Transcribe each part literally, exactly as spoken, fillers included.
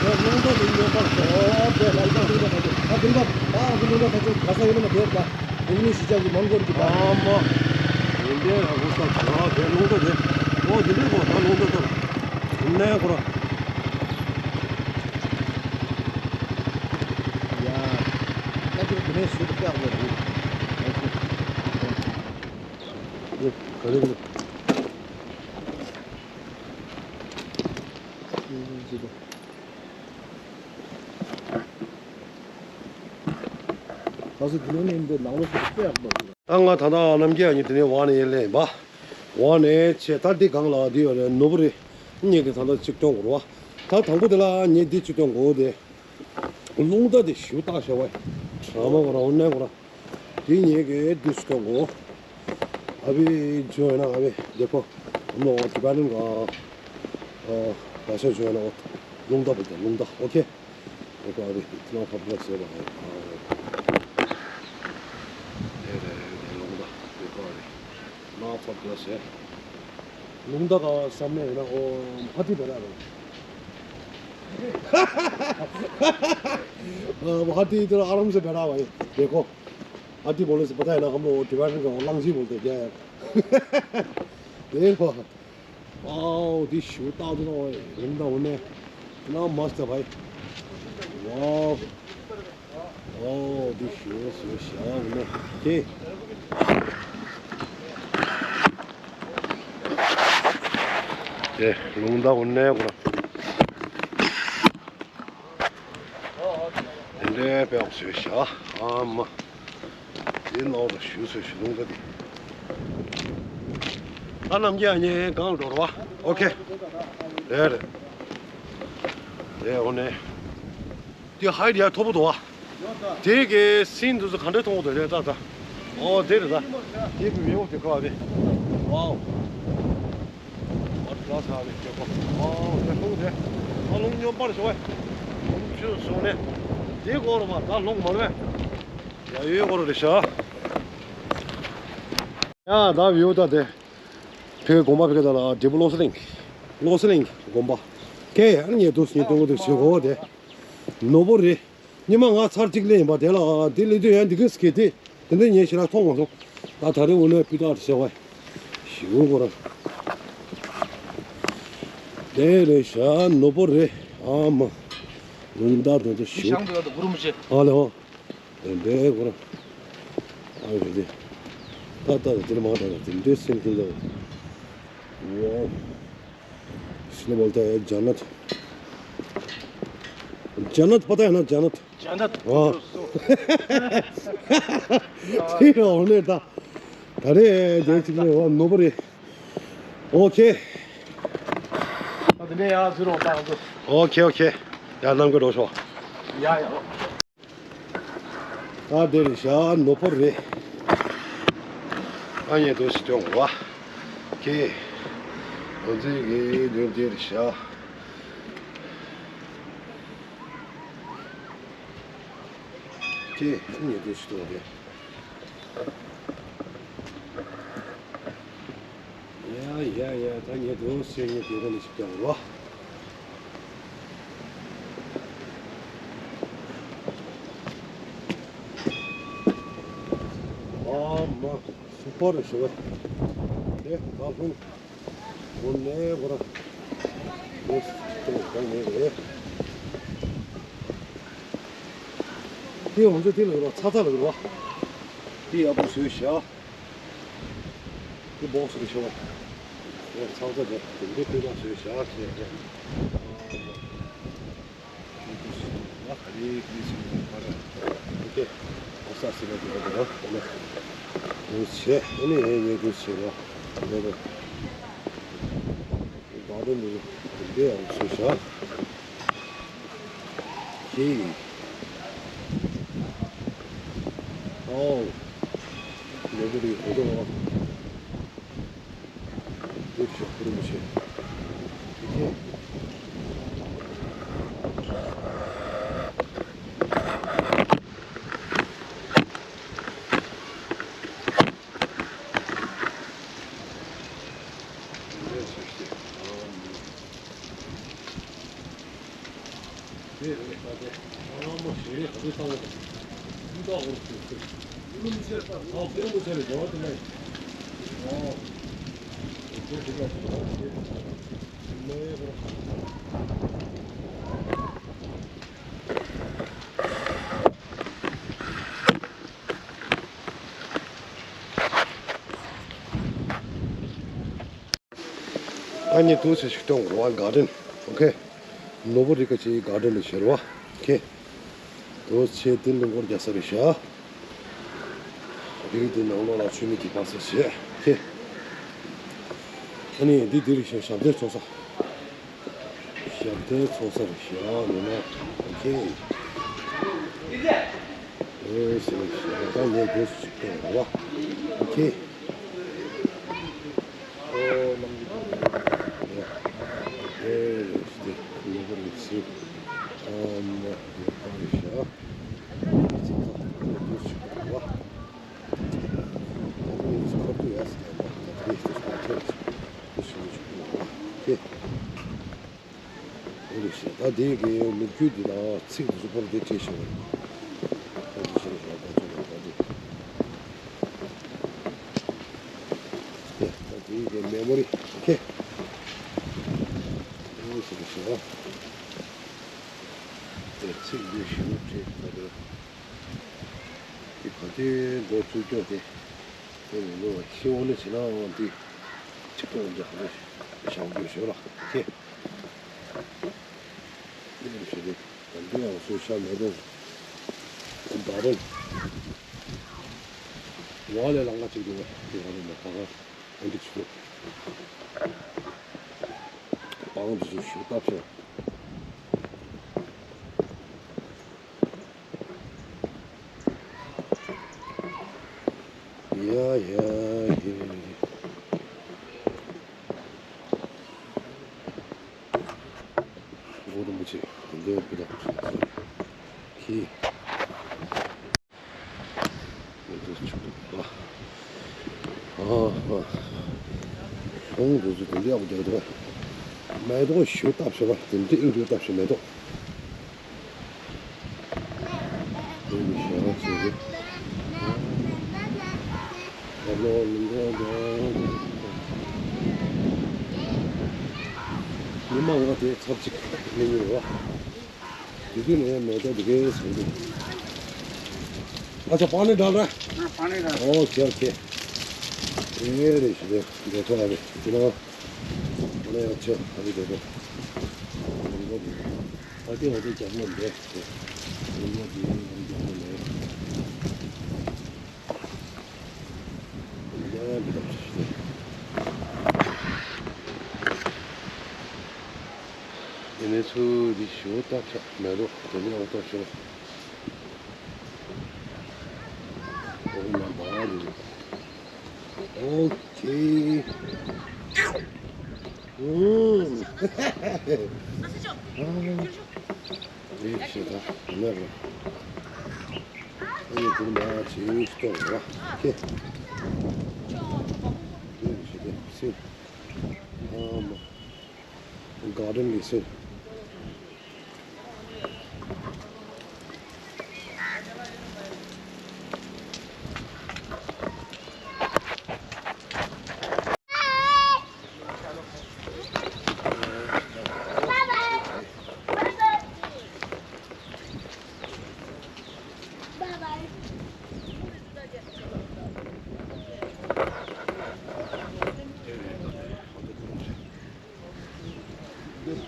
རླུང་རྟ་དེ་ཉོན་པར་ཤོག་དེ་ལ་ད་རླུང་རྟ་ད་ད་རླུང་རྟ་ད་རླུང་རྟ་ད་ཚོ་ག་ས་ཡོད་ན་དེ་ལ་དེ་ནི་གཞིས་ཆགས་ཀྱི་མང་སྐོར་གྱི་ད། ཨ་མ། འདི་འདྲའི་ཧ་གོ་ས་ད་དེ་རླུང་རྟ་དེ། ཨོ་དེ་འདྲའི་གོ་ད་རླུང་རྟ་ད། འདི་ནས་ཁོ་ར། ཡ། ད་ཁྱོད་དེ་ནས་ཞུ་དུ་སྐྱག་ལ་འདུག་ག་རེ་རེད། ད་སུ་དེ་ནས་འདི་ནང་ལོགས་སུ་སྐྱག་ལ་འདུག་ད་ང་ད་ལྟ་རྣམ་རྒྱལ་གཉིས་དེ་ནས་འོག་ནས་སླེབས་པ། འོག་ནས་ཆེ་ད་འདི་སྒང་ལ་འདི་ཡོད་རེད། ནོར་བུ་རེད། ངས་འདི་ད་ལྟ་གཅིག་སྟོན་དགོས་རེད་བ། ད་དང་པོ་དེ་ལ་ངས་འདི་གཅིག་སྟོན་དགོས་དེ། རླུང་རྟ་དེ་ཞུ་བཏགས་བྱ་བ། ཨ་མ་གོ་ར་འོ་ནས་གོ་ར། དེ་ངས་གི་འདི་གཅིག་སྟོན་དགོས། ཨ་བི་ཇོ་ཡ་ན་ཨ་བི་དེ་ཁོ། ཨ་མ་འོ་ཏི་བ་ནན་ག་ཨ་ཤ་ཇོ་ཡ་ན་འོ། རླུང་རྟ་བུ་དེ་རླུང་རྟ་ཨོ་ཁེ། ཨོ་ཁེ་ཨ་བི་ཁྱི་ནང་ཕབ་ལ་ཟེར་བ་ཧེ། དེ་རེད་དེ་རླུང་རྟ་དེ་ཁོ་ཨ་བི། ནང་ཕབ་ལ་ཟེར། རླུང་རྟ་ག་བསམ་ནས་ཡིན་ན་ཨོ་ཧ་ཏི་བེ་ར་རེད། ཨ་ཧ་ཏི་དེ་ཨ་རམ་སེ་བེ་ར་བ་ཡིན་དེ་ཁོ། ཨ་ཏི་བོ་ལེ་སི་པ་ཏ་ཡིན་ན་ཧམ་ལོ་ཨོ་ཏི་བ་རེ་ག་ཨོ་ལང་ཟི་བོ་དེ་རྒྱ་ཡ། དེ་ཁོ། ཨའོ་དེ་ཞུ་ཏག་ཏུ་ནོ་རིམ་ད་འོ་ནས་ན་མ་སྟ་བའི། ཝའོ། ཨའོ་དེ་ཞུ་སུ་ཤ་འོ་ནས་ཀེ། དེ་རླུང་ད་འོ་ནས་གོ་ར། དེ་འདྲའི་དཔེ་བ་སུ་ཤ་ཨ་མ། དེ་ནང་དུ་ཞུ་སོ་ཞུ་ལུང་ད་དེ། ད་རྣམ་རྒྱལ་གཉིས་གང་འགྲོ་ར་བ། ཨོ་ཁེ། རེད་རེད། དེ་འོ་ནས། དེ་ཧའི་ཡ་མཐོ་པོ་འདུག་བ། དེ་གི་སིན་དུ་ག་འདྲ་མཐོང་གི་འདུག་རེད་ད་ད། ཨོ་དེ་རེད་ད། དེ་གི་མེའོ་དེ་ཁ་བ་རེད། ཝའོ། ཨོ་ལ་ས་རེད་ཁྱོད་ཁོ། ཨོ་དེ་ལྷུང་དེ། ཨ་ལྷུང་སྙོམས་པར་ཞོག་བས། ལྷུང་ཆུ་སོང་ནས། དེ་གོ་ར་བ་ད་ལྷུང་མ་རེད། ཡ་ཡོད་གོ་ར་རེད་ཤག་ཡ་ད་བིའུ་ད་དེ། ཕེ་དགོན་པ་ཕེ་ད་ལ་འབྲས་བུ་བློ་གསལ་གླིང་། བློ་གསལ་གླིང་དགོན་པ། ཁེ་ཨ་ནི་ངས་འདུག་སེ་སྟོན་གོ་འདུག་ཞེས་གོ་དེ། ནོར་བུ་རེད། ཉི་མ་ང་ཚར་གཅིག་ལེན་ཡིན་པ་དེ་ལ་དེ་ལས་དུས་ཡང་འདི་གི་སྐད་དེ་དེ་འདྲ་ཉན་ཞེ་ལ་མཐོང་མ་སོང་། ད་ད་རེ་འུ་ནས་སྤུས་དག་ཞེ་བ། ཞེ་བོ་གོ་ར། དེ་རེད་ཤག་ནོར་བུ་རེད། ཨ་མ། ལུང་བདག་དེ་ཚོ་ཞེ་བོ། ཨ་ལེ་ཧོ། དེ་འདྲའི་གོ་ར། ཨ་རེད་དེ། ད་ད་དེ་མ་ད་དེ་འདྲའི་སེམས་ཀྱི་ལོ། ཝོ། སློབ་དཔོན་ད་ཇ་ནད། ཇ་ནད་པ་ད་ཡ་ན་ཇ་ནད། ཇ་ནད། ཨ། དེ་ར་འོ་ནས་ད། ད་རེད་དེ་ཅིག་ལས་འོ་ནོར་བུ་རེད། ཨོ་ཁེ། ད་དེ་ནས་ཡར་འཛུལ་རོགས་ད་འཛུལ། ཨོ་ཁེ་ཨོ་ཁེ། ཡར་ནང་གི་འགྲོ་ཤོག་ཡ་ཡ། ད་དེ་རེད་ཤག་ནོར་བུ་རེད། ཨ་ཡེ་དོ་ཞིག་སྟོན་གོ་བ། ཁེ། འོ་ཙི་གི་དོན་དེ་རེད་ཤག་ཁེ། ཨ་ཡེ་དོ་ཞིག་སྟོན་གོ་བ། ཡ་ཡ་ཡ། ད་ངས་དོ་སེ་ངས་དེ་ར་ནས་ཞིག་ཀྱང་རོ། ཨ་མ་སུ་པར་ཞུ་བ། དེ་ད་ལྷུང་། འོ་ནས་བོ་ར། དེ། གང་ཡིན་རེད། དེ་ང་ཚོ་དེ་ལ་རོ་ཚ་ཚ་ལ་རོ། དེ་ཡག་པོ་བཟོས་བཞག་དེ་སྦོག་སི་རེ་ཤོག་ཚ་ཚ་དེ་དེ་འདྲའི་ཕུད་པ་བཟོས་བཞག་ཞེས་རེད། ཨོ་ཁེ། ཨོ་ས་སི་ལ་དེ་རོ་དེ་རོ། ཨོ་ཆེ། ཨ་ནི་ཡེ་ཡེ་དུ་ཆེ་རོ། ཡེ་རོ། བར་དོ་འདི་འདི་ཡང་ཚུར་བཞག་ཅི། ཨོ། ལེགས་པོ་འདུག་ཧོ་དོ། འདུག་ཤོག་ཁུར་མི་ཤེས། ཨོ་ཁེ། ཨ་ནི་དུས་ཚོད་ཞིག་གཏོང་དགོས་པ། གར་ཌེན། ཨོ་ཁེ། ནོར་བུ་རི་ཀ་ཅིག་གར་ཌེན་ལ་ཤར་བ། ཨོ་ཁེ། དུས་ཚོད་དེ་ལུང་སྐོར་རྒྱག་ས་རེད་ཤག་རི་དེ་ནང་ལོགས་ལ་ཆུ་མིག་དེ་སྤར་ས་བྱས། ཨོ་ཁེ། ཨ་ནི་འདི་འདི་རེད་ཤག་ཞབས་བརྟན་ཚོགས་ས། ཞབས་བརྟན་ཚོགས་ས་རེད་ཤག་ཡིན་ན། ཨོ་ཁེ། ཨེ་ཟེར་ཞག་ད་ངས་དེ་ཅིག་བལྟས་རེད་བ། ཨོ་ཁེ། ཨོ་རྣམ་འགྱུར་ཨེ་ཟེར་ཡོད་པ་རེད་ཟེར། ཨ་མ་ཡོད་པ་རེད་ཤག་ཚིག་ཁ་ཁ་དེ་ཅིག་རེད་བ། ཨ་ནི་ཁོ་ཚོ་ཡ་ཟེར་ཡ་མ་ད་དེ་ཅིག་ཁ་ཁ་ཅིག་དེ་ཞིག་ཅིག་རེད་བ། ཨོ་ཁེ། ཨེ་རེད་ཤག་ད་དེ་གའི་ལོ་རྒྱུས་འདི་དང་ཚིག་འདི་ཚོ་ཁོ་རང་དེ་བྲིས་ཤག་ཁོ་རང་དེ་ཤེས་རེད་ཤག་ད་ཚོ་ལ་ད་དེ། དེ་ད་དེ་གའི་མེ་མོ་རི། ཨོ་ཁེ། ཨེ་ཤེས་རེད་ཤག་དེ་ཚིག་འདི་ཞིབ་མོ་བྲིས་ད་དེ། དེ་ག་དེ་འགོ་བཙུགས་ཀྱང་དེ། དེ་མི་འགྲོ་བ་ཁྱི་འོ་ནི་བྱེད་ནའང་དེ། ཁྱི་ཏོག་འདི་ཧ་ལས་བཞག་རྒྱུ་ཞོར་ལ་ཁེ། དེ་ནི་བྱེད་དེ། ད་འདི་ཡང་སུ་ཤ་མེད་དོ། ད་རེད། ཝ་ལས་ལང་ཀ་གཅིག་འདུག་བས་དེ་ག་རེ་མ་ཁ་ཁ་ཨ་འདི་ཆུ། པང་འདི་ཚོ་ཞུ་སྟབས་ཤེས། ཡ་ཡ་ཡ། གོང་རིན་པོ་ཆེ་དེ་འདྲའི་སྤུས་དག་གི། ཨ་ཨ། གོང་དུ་ཚུར་དེ་འདྲའི་ཡག་པོ་རྒྱག་འདུག་མེ་ཏོག་ཞུ་སྟབས་ཤེས་པ་དེ་འདྲའི་ཨིན་འགྲོ་སྟབས་ཤེས་མེ་ཏོག་མི་མང་བ་དེ་ཚབ་ཅིག་མི་ཉུང་བ། དེ་དུས་ནས་མེ་ཏོག་འདི་གའི་ཟེར་འདུག་ཨ་ཅག་པ་ནི་འདྲ་འདྲ། ཨ་པ་ནི་འདྲ། ཨོ་ཁེ་ཨོ་ཁེ། ཨེ་རེད་ཞུ་རེད་འདྲ་ཐོག་ཨ་རེད་དེ་ན། ཨ་ནི་ཡང་ཆེ་ཨ་རེད་འདྲ་འདྲ། ཨ་དེ་ཨ་དེ་རྒྱབ་ལོགས་འདྲ། ཨ་དེ་ཨ་དེ་རྒྱབ་ལོགས་འདྲ། དེ་ནས་ཚུར་འདི་ཞོ་བཏབ་ཤག་མེ་ཏོག་དེ་ནས་འོ་བཏབ་ཤག་འོ་མ་འབའ་རེད། ཨོ་ཁེ། ཨུམ། ཨ། རེད་ཤེས་ད་ལེགས་རེད། ཨ་ནི་དེ་མ་བྱེད་ཤོག་ར་ཁེ། རེད་ཤེས་ད་སེ། ཨ་མ། གར་ཌེན་གྱི་སེ།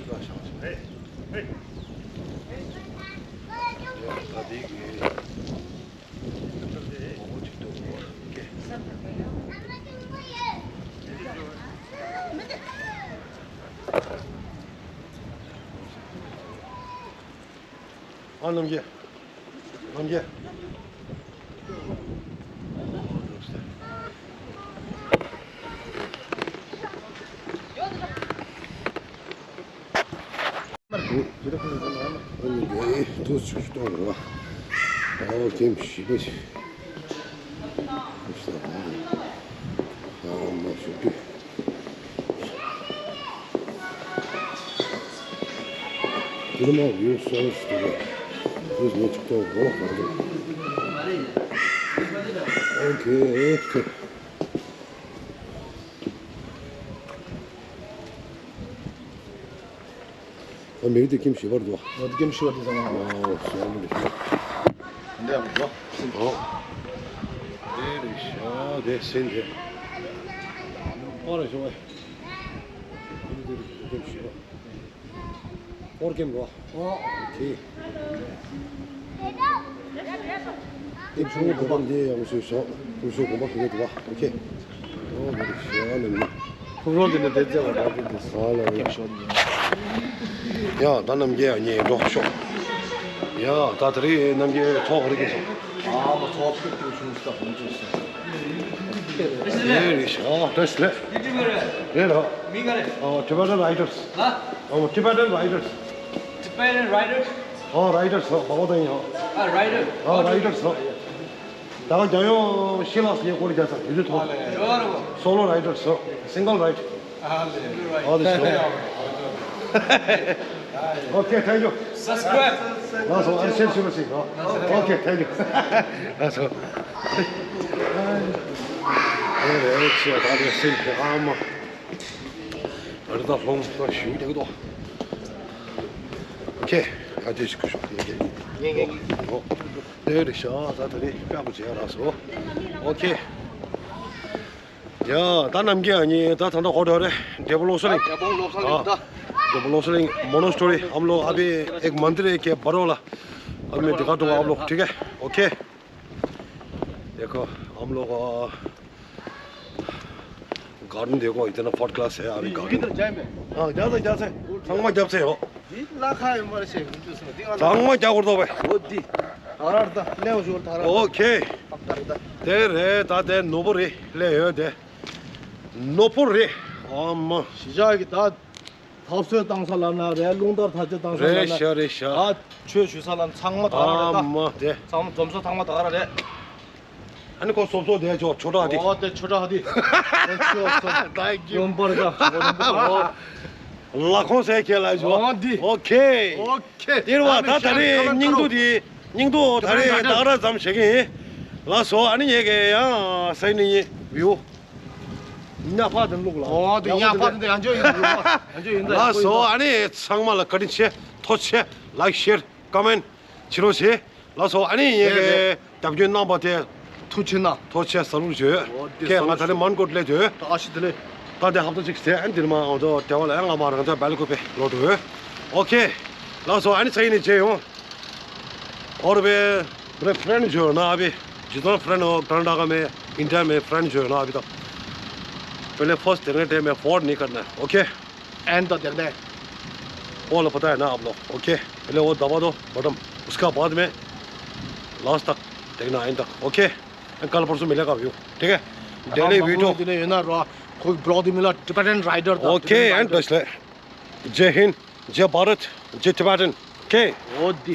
ཨ། རྣམ་རྒྱལ། རྣམ་རྒྱལ། ཨ་ནི་འདི་དུས་ཚོད་གཏོང་རོགས། ཨོ་ཀེམ་བཞི་པ་ཞིག་ཨ་མ་ཞུ་དུས། དེ་མ་ཡོད་སོང་ཞུ་དུས། དུས་ཚོད་གཏོང་རོགས། ཨོ་ཀེ། ཨ། མི་རིགས་དེ་ཀེམ་བཞི་པར་འདུག་ཨ། འདི་ཀེམ་བཞི་པ་འདི་ཚང་མ། ཨོ། སོང་མི་རིགས། འདི་ཡང་འདུག་ཨོ། དེ་རེད་ཤག་དེ་སེམས་དེ། ཨ་རེ་ཤོག་ཨེ། འདི་རེད་ཀེམ་བཞི་པ། ཨོར་ཀེམ་འདུག་ཨོ། དེ། ཨེ། ཕྲུ་གུ་དགོན་པ་འདི་ཡང་སུས་ཤོག་ཕྲུ་གུ་དགོན་པ་ཕ་གི་འདུག་ཨ། ཨོ་ཁེ། ཨོ་མི་རིགས་ཤག་ནི་མི། ཕུག་རོན་དེ་ནི་དེ་རྩེ་བ་འདྲ་གི་འདུག་ཨ་ལ་ལ། ཡ་ད་རྣམ་རྒྱལ་ཡ་ཉེ་འགྲོ་ཤོག་ཡ་ད་དེ་རིང་རྣམ་རྒྱལ་ཚོགས་རིག་གི་སོང་། ཨ་མ་ཚོགས་ཕུད་དུ་བྱུང་སྟབས་ཧོན་ཚོས་སོང་། དེ་རེད་ཤག་བཀྲ་ཤིས་བདེ་ལེགས། རེད་ར། མིང་ག་རེ། ཨ། Tibetan Riders། ཨ། ཨ། Tibetan Riders། Tibetan Riders། ཨ། Riders། ཨ། བ་བ་དང་ཡང་། ཨ། Rider། ཨ། Riders། ད་ག་རྒྱ་ཡོ་ཤི་ལགས་སི་སྐོར་རྒྱ་ཚ་དུས་ཚོད་ཐོག Solo Riders། Single Ride། ཨ་ལེ། ཨ་ལེ། Okay, thank you. Subscribe. ལགས་སོ། ཨ། ཤེར་ཞུ་རོགས་ཞིག་ཨ། Okay, thank you. ལགས་སོ། ཨ་ལེ། ཨེ་ཆེ་ད་ལེ་སེམས་ཨ་མ། ཨ་རི་ད་ལྷོང་ད་ཞུ་བསྡད་ཀྱི་འདུག Okay, ཨ་དེ་ཞིག་ཞོག་ངེ་ངེ་ངེ། ཨོ། དེ་རེད་ཤག་ད་ད་རེད་དཔེ་པོ་བྱས་ལགས་སོ། Okay. ཡ་ད་རྣམ་རྒྱལ་ཨ་ནི་ད་ད་ད་གོ་ད་རེད། འདས་པོ་བློ་གསལ་གླིང་། འདས་པོ་བློ་གསལ་གླིང་། ཨ། ད་འདས་པོ་བློ་གསལ་གླིང་མོ་ནོ་སི་ཊོ་རི། हम लोग अभी एक मंदिर है के बड़ोला। अभी मैं दिखा दूंगा आप लोग, ठीक है? Okay। देखो, हम लोग गार्डन देखो, इतना फर्स्ट क्लास है अभी गार्डन। ཨ། རྒྱབ་ཚེ་རྒྱབ་ཚེ། ཚང་མ་རྒྱབ་ཚེ་ཡོད། འདི་ལ་ཁ་ཡོད་མ་རེད་ཟེར་གི་འདུག་ཟེར་ན་འདི་ང་ཚང་མ་རྒྱག་དགོས་རེད་པས། འོ་འདི། ད་ར་ད་ལེའོ་ཞོར་ད་ར། Okay། ད་ར་ད། དེ་རེད་ད། དེ་ནོར་བུ་རེད་ལས་ཡོད་དེ། ནོར་བུ་རེད། ཨ་མ། གཞིས་ཆགས་ཀྱི་ད་འཐབ་རྩོད་བཏང་ས་ལབ་ན་རེད། རླུང་རྟ་འཐབ་རྩོད་བཏང་ས་ལབ་ན། རེད་ཤག་རེད་ཤག་ད་ཆོས་ཞུ་ས་ལ་ཚང་མ་ད་ར་རེད་ད། ཨ་མ་དེ། ཚང་མ་འཛོམས་ས་ཚང་མ་ད་ར་རེད། ཨ་ནི་ཁོ་སོབ་སོབ་དེ་ཆོ་ཆོ་གྲགས་དེ། ཨོ་དེ་ཆོ་གྲགས་དེ། དེ་ཆོ་སོབ། ད་ཡོན་པར་ད། ལ་ཁོང་ཟེར་ཁྱེད་ལ་ཞོ། ཨོ་འདི། Okay། Okay། དེ་རུ་བ་ད་ད་རེས་སྙིང་སྡུག་དེ། སྙིང་སྡུག་ད་རེས་ད་ག་ར་ཙམ་བྱེད་ཀྱི་ཡིན། ལགས་སོ། ཨ་ནི་ངེད་ཀྱི་ཡང་སེ་ནི་ཡིན་བིའུ། ཉག་ཕག་དེ་བླུག་ལ། ཨོ་དེ་ཉག་ཕག་དེ་ཡང་ཅོ་ཡིན། ཡང་ཅོ་ཡིན། ད་ལགས་སོ། ཨ་ནི་ཚང་མ་ལ་བཀའ་དྲིན་ཆེ། ཐུགས་རྗེ་ཆེ། Like, share, comment བྱེད་རོགས་བྱེད། ལགས་སོ། ཨ་ནི་ངེད་ཀྱི་རྒྱབ་སྐྱོར་གནང་བ་དེ་ཐུགས་རྗེ་གནང་། ཐུགས་རྗེ་ཆེ། ཟ་ལུགས་བྱོས། ཨོ་དེ་ཁྱེད་ང་ད་རེས་མོན་གྷོ་སླེབས་དུས། ད་ཨ་ཤི་དེ་ལས། ད་དེ་ཧབ་ཏ་གཅིག་ཟེར། ཨ་ནི་འདིར་མ་འོང་ཚོ་དེ་བ་ལ་ཡང་ང་མ་རང་ཚོ་སྦེལ་ཀོབ་པེ་ལོག་འགྲོ། Okay། ལགས་སོ། ཨ་ནི་ཚེ་ཡིན་ནས་མཇལ་ཡོང་། और वे मेरे फ्रेंड जो है ना अभी, जितना फ्रेंड हो कर्नाटका में, इंडिया में फ्रेंड जो है ना अभी तक, पहले फर्स्ट देखने टाइम में अफोर्ड नहीं करना है। Okay। एंड तो देखना है। वो वाला पता है ना आप लोग। Okay। पहले वो दबा दो बटन, उसका बाद में लास्ट तक देखना, एंड तक। Okay। कल परसों मिलेगा व्यू, ठीक है? Daily video. དེ་ནས་ཡོད་ན་རོ། ཁོ་གི་བི་ལོག་དེ་མིན་ལ་Tibetan Rider དང་། Okay། Tibetan Rider། And that's it. जय हिंद, जय भारत, जय Tibetan। Okay། འོ་དེ།